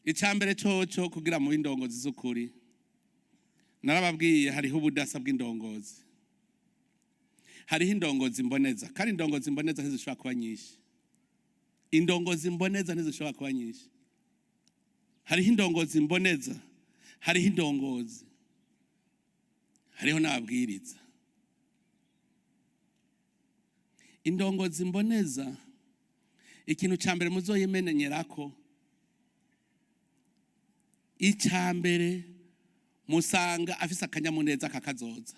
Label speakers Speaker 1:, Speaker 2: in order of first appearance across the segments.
Speaker 1: Icya mbere coco, kugira mu indongozi z'ukuri, narababwiye, hariho ubudasa bw'indongozi. Hariho indongozi mboneza, kandi indongozi mboneza ntizishobora kuba nyinshi. Indongozi mboneza ntizishobora kuba nyinshi. Hariho indongozi mboneza, hariho indongozi, hariho n'ababwiriza. Indongozi mboneza, ikintu cya mbere muzoyimenyerako, icya mbere musanga afise akanyamuneza kakazoza,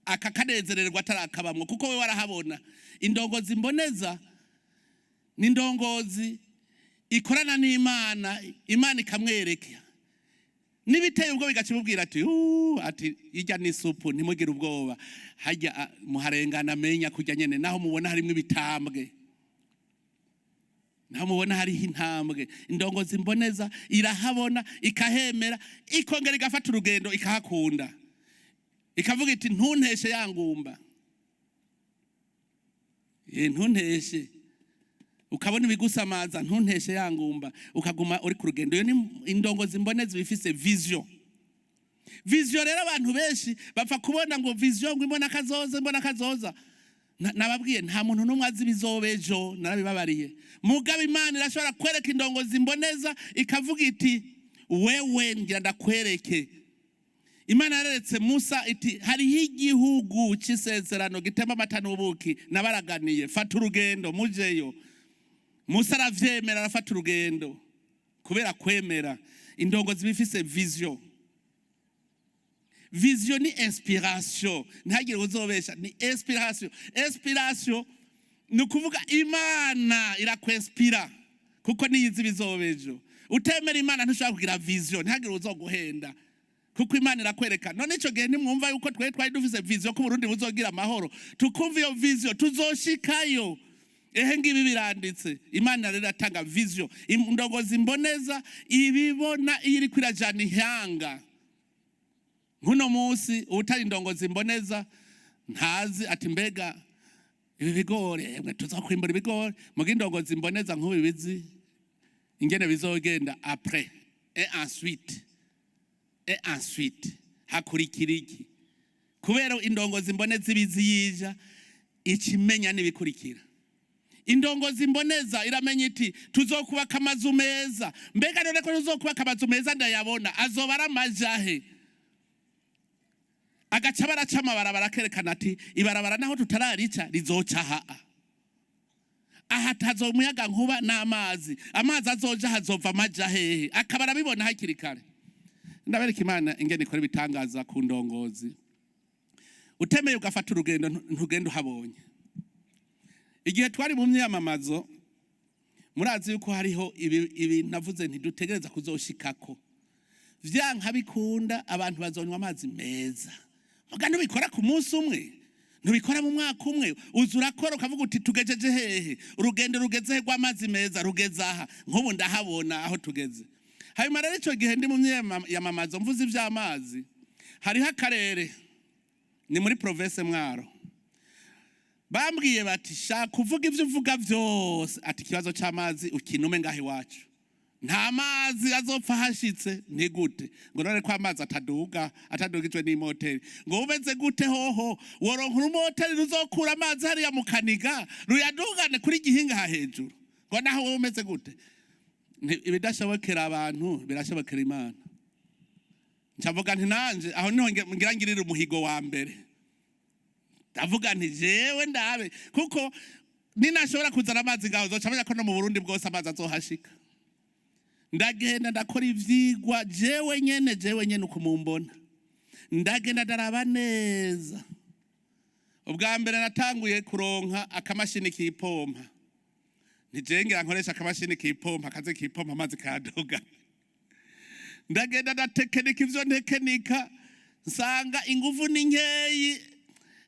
Speaker 1: akakanezererwa atarakabamwo, kuko we warahabona. Indongozi mboneza ni indongozi ikorana n'Imana, Imana ikamwereka n'ibiteye ubwo, bigaca imubwira ati: "Ati irya ni isupu, ntimugire ubwoba, hajya muharengana amenya kurya nyene, naho mubona harimwo ibitambwe, naho mubona hariho intambwe." Indongozi mboneza irahabona, ikahemera, ikongera igafata urugendo, ikahakunda, ikavuga iti: "Ntunteshe ya ngumba." Ntunteshe. Ukabona ibigusamaza, ntunteshe ya ngumba, ukaguma uri ku rugendo. Iyo ni indongozi mboneza, bifise vision. Vision rero, abantu benshi bapfa kubona ngo vision, ngo imbona kazoza, imbona kazoza. Nababwiye, nta muntu n'umwe azi ibizoba ejo, narabibabariye. Mugabo Imana irashobora kwereka indongozi mboneza, ikavuga iti: "Wewe, ngira ndakwereke." Imana yareretse Musa iti: "Hariho igihugu cy'isezerano gitemba amata n'ubuki nabaraganiye, fata urugendo mujeyo." Musa aravyemera, arafata urugendo kubera kwemera. Indongozi bifise vision. Vision ni inspiration, ntihagire uzobesha, ni inspiration. Inspiration ni ukuvuga Imana irakwinspira, kuko niyizi ibizoba ejo. Utemera Imana ntushobora kugira vision, ntihagire uzoguhenda, kuko Imana irakwereka. None ico gihe ntimwumva yuko twe twari dufise vision ko Burundi buzogira amahoro? Tukumva iyo vision, tuzoshikayo. Ehe, ngibi biranditse. Imana rero iratanga vision. Indongozi mboneza ibibona iyo iriko irajana ihanga. Nk'uno munsi, uwutari indongozi mboneza ntazi ati: "Mbega ibi bigori, emwe, tuzokwimbura ibigori?" Muga indongozi mboneza nk'ubu bizi ingene bizogenda après et ensuite, et ensuite hakurikira iki. Kubera indongozi mboneza ibizi yija, ikimenya n'ibikurikira. Indongozi mboneza iramenya iti: "Tuzokubaka amazu meza. Mbega none ko tuzokubaka amazu meza, ndayabona, azoba ari amajahe?" Agaca baraca amabarabara, akerekana ati: "Ibarabara naho tutararica rizoca haa, aha tazomuyaga nkuba n'amazi, amazi azoja hazova amaja hehe?" Akaba arabibona hakiri kare. Ndabereka Imana ingene ikora ibitangaza ku ndongozi. Utemeye ugafata urugendo, ntugenda uhabonye. Igihe twari mu myamamazo, murazi yuko hariho ibi navuze ntidutegereza kuzoshikako vyanka bikunda: abantu bazonywa amazi meza. Muga ntubikora ku munsi umwe, ntubikora mu mwaka umwe. Uza urakora, ukavuga uti: "Tugejeje hehe? Urugendo rugeze he rw'amazi meza? Rugeze aha." Nk'ubu ndahabona aho tugeze. Hanyuma rero, icyo gihe ndi mu myamamazo mvuze iby'amazi, hariho akarere, ni muri province Mwaro, bambwiye bati: "Shaka kuvuga ibyo uvuga byose," ati, "ikibazo cy'amazi ukinume ngaho iwacu, nta mazi azopfa hashitse." Ni gute? Ngo none ko amazi ataduga, atadugijwe n'imoteri, ngo umeze gute? Hoho woronka urumoteri ruzokura amazi hariya mu Kaniga, ruyadugane kuri Gihinga ha hejuru? Ngo naho wowe umeze gute? Ibidashobokera abantu birashobokera Imana. Ncavuga nti: "Nanje aho niho ngira ngirire umuhigo wa mbere." Ndavuga nti: "Jewe ndabe, kuko ninashobora kuzana amazi ngaho, zoca menya ko no mu Burundi bwose amazi azohashika." Ndagenda ndakora ivyigwa jewe nyene, jewe nyene uko mumbona. Ndagenda ndaraba neza. Ubwa mbere natanguye kuronka akamashini kipompa. Nijengera nkoresha akamashini kipompa, kaze kipompa amazi kayaduga. Ndagenda ndatekenika ivyo ntekenika, nsanga inguvu ni nkeyi,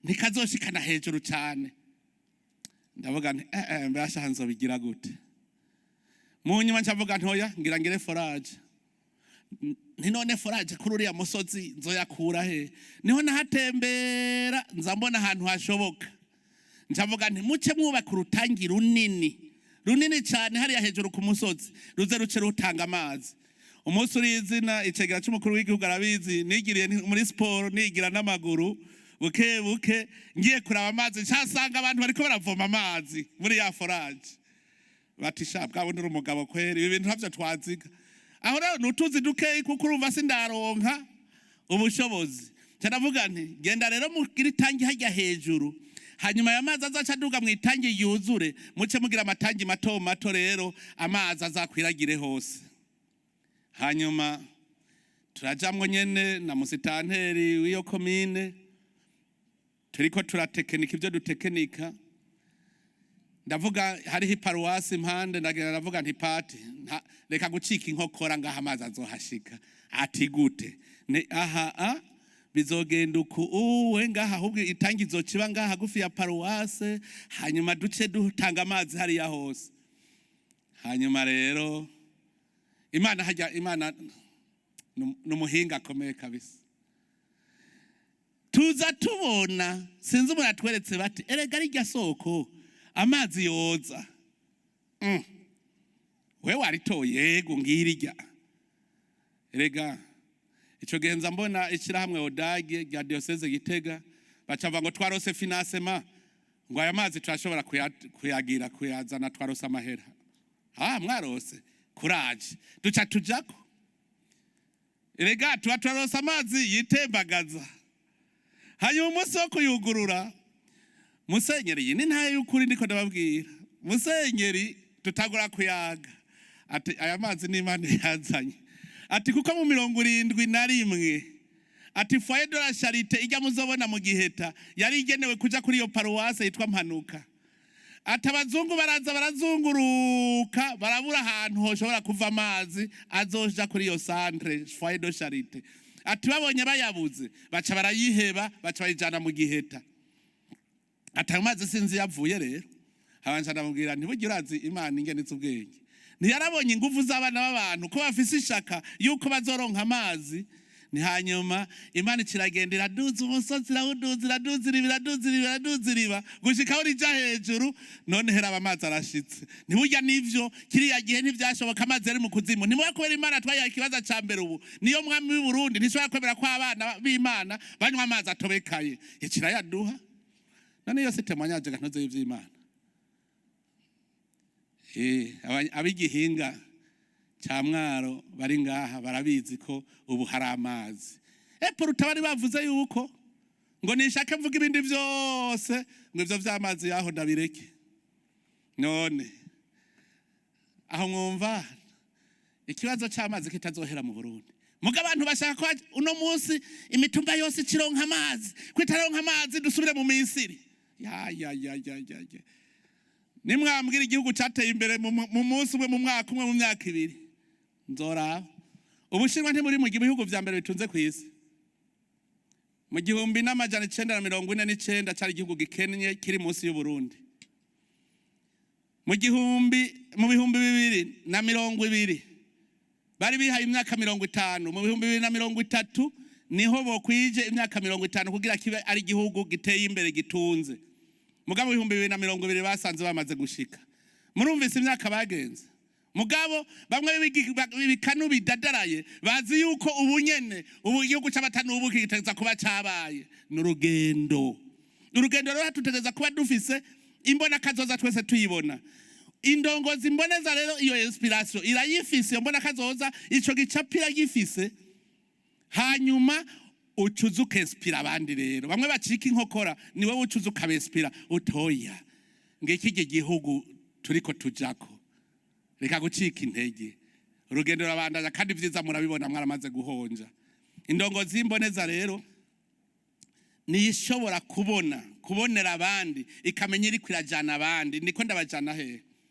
Speaker 1: ntikazoshikana hejuru cyane. Ndavuga nti: "Eh eh, mbasha nzobigira gute?" Mu nyuma ncavuga ntoya ngira ngire forage. Nti: "None forage kuri uriya musozi nzoyakura he?" Niho nahatembera, nza mbona ahantu hashoboka. Ncavuga nti: "Muce mwubaka urutangi runini." Runini cyane hariya hejuru ku musozi, ruze ruce rutanga amazi. Umunsi uri izina icegera c'umukuru w'igihugu arabizi, nigiriye muri siporo, nigira n'amaguru buke buke, ngiye kuraba amazi, nsanga abantu bariko baravoma amazi muri ya forage. Bati: "Sha, bwabona uri umugabo kweri, ibi bintu ntavyo twaziga." Aho rero nutuzi dukeyi, kuko urumva sindaronka ubushobozi. Nca ndavuga nti: "Genda rero mugira itangi hajya hejuru, hanyuma aya mazi azaca aduga mu itangi yuzure, muce mugira amatangi mato mato, rero amazi azakwiragire hose." Hanyuma turajamwo nyene na musitanteri w'iyo komine, turiko turatekenika ibyo dutekenika. Ndavuga, hariho iparuwasi impande, ndagenda ndavuga nti: "Pati, reka gucika inkokora, ngaha amazi azohashika." Ati: "Gute?" Ni aha a bizogenda uku uwe ngaha, ahubwo itangi izociba ngaha hagufi ya paruwase, hanyuma duce dutanga amazi hariya hose. Hanyuma rero Imana hajya, Imana ni umuhinga akomeye kabisa. Tuza tubona, sinzi umuntu atweretse, bati: "Erega rirya soko amazi yoza." We waritoye? Yego, ngirirya. Erega ico gihe nza mbona ishirahamwe ODAG rya diocèse Gitega bacavuga ngo twarose financement, ngo aya mazi turashobora kuyagira, kuyazana, twarose amahera. Ah, mwarose, kuraje. Duca tujako, erega tuba turarose amazi yitembagaza. Hanyuma umunsi wo kuyugurura, musenyeri, iyi ni ntayo y'ukuri ndiko ndababwira, musenyeri tutagura kuyaga, ati: "Aya mazi ni Imana yazanye." Ati: "Kuko mu 71," ati, "foyer de la Charité ijya muzobona mu Giheta yari igenewe kuja kuri iyo paruwase yitwa Mpanuka." Ati: "Abazungu baraza barazunguruka, barabura ahantu hoshobora kuva amazi azoja kuri iyo centre foyer de Charité." Ati: "Babonye bayabuze, baca barayiheba, baca bayijana mu Giheta." Ati: "Ayo mazi sinzi yavuye." Rero habanje ndamubwira nti: "Burya urazi Imana ingene izi ubwenge, ntiyarabonye ingufu z'abana b'abantu ko bafise ishaka yuko bazoronka amazi." Ni hanyuma Imana ikiragenda iraduza umusozi, irawuduza, iraduza iriba, iraduza iriba, iraduza iriba, gushika aho rija hejuru. None heraba, amazi arashitse. Ntiburya nivyo, kiriya gihe ntivyashoboka, amazi yari mu kuzimu. Ntimuba kubera Imana twayaha ikibazo ca mbere. Ubu niyo mwami w'i Burundi ntishobora kwemera ko abana b'Imana banywa amazi atobekaye, ikirayaduha. None yose témoignage gantoze y'ivy'Imana. Ab'igihinga cya Mwaro bari ngaha barabizi ko ubu hari amazi. Epo bari bavuze yuko ngo nishake mvuga ibindi byose, ngo ivyo vy'amazi yaho ndabireke. None aho mwumva ikibazo c'amazi kitazohera mu Burundi? Muga abantu bashaka ko uno munsi imitumba yose ikironka amazi, ko itaronka amazi dusubire mu Misiri. Ya ya ya ya ya ya, nimwambwira igihugu cyateye imbere mu munsi umwe, mu mwaka umwe, mu myaka 2, nzoraba. Ubushinwa ntimuri mu bihugu vya mbere bitunze ku isi? Mu 1949 cyari igihugu gikennye kiri munsi y'Uburundi. Mu 2020 bari bihaye imyaka 50, mu 2030 niho bokwije imyaka 50 kugira kibe ari igihugu giteye imbere, gitunze. Mugabo 2020 basanze bamaze gushika. Murumvise imyaka bagenze. Mugabo bamwe b'ibikanu bidadaraye bazi yuko ubu nyene, ubu igihugu c'abatanu ubu kigiteza kuba cabaye. Ni urugendo, urugendo rero tutegereza kuba dufise imbona kazoza, twese tuyibona. Indongozi mboneza rero iyo inspiration irayifise, iyo mbona kazoza, ico gicapira gifise. Hanyuma ucuza ukespira abandi. Rero bamwe bacika inkokora, ni wowe ucuza ukabespira utoya ngiki iki gihugu turiko tujako. Reka gucika intege, urugendo rurabandanya, kandi vyiza murabibona, mwaramaze guhonja. Indongozi y'imboneza rero niyo ishobora kubona, kubonera abandi, ikamenya iriko irajana abandi. Niko ndabajana hehe?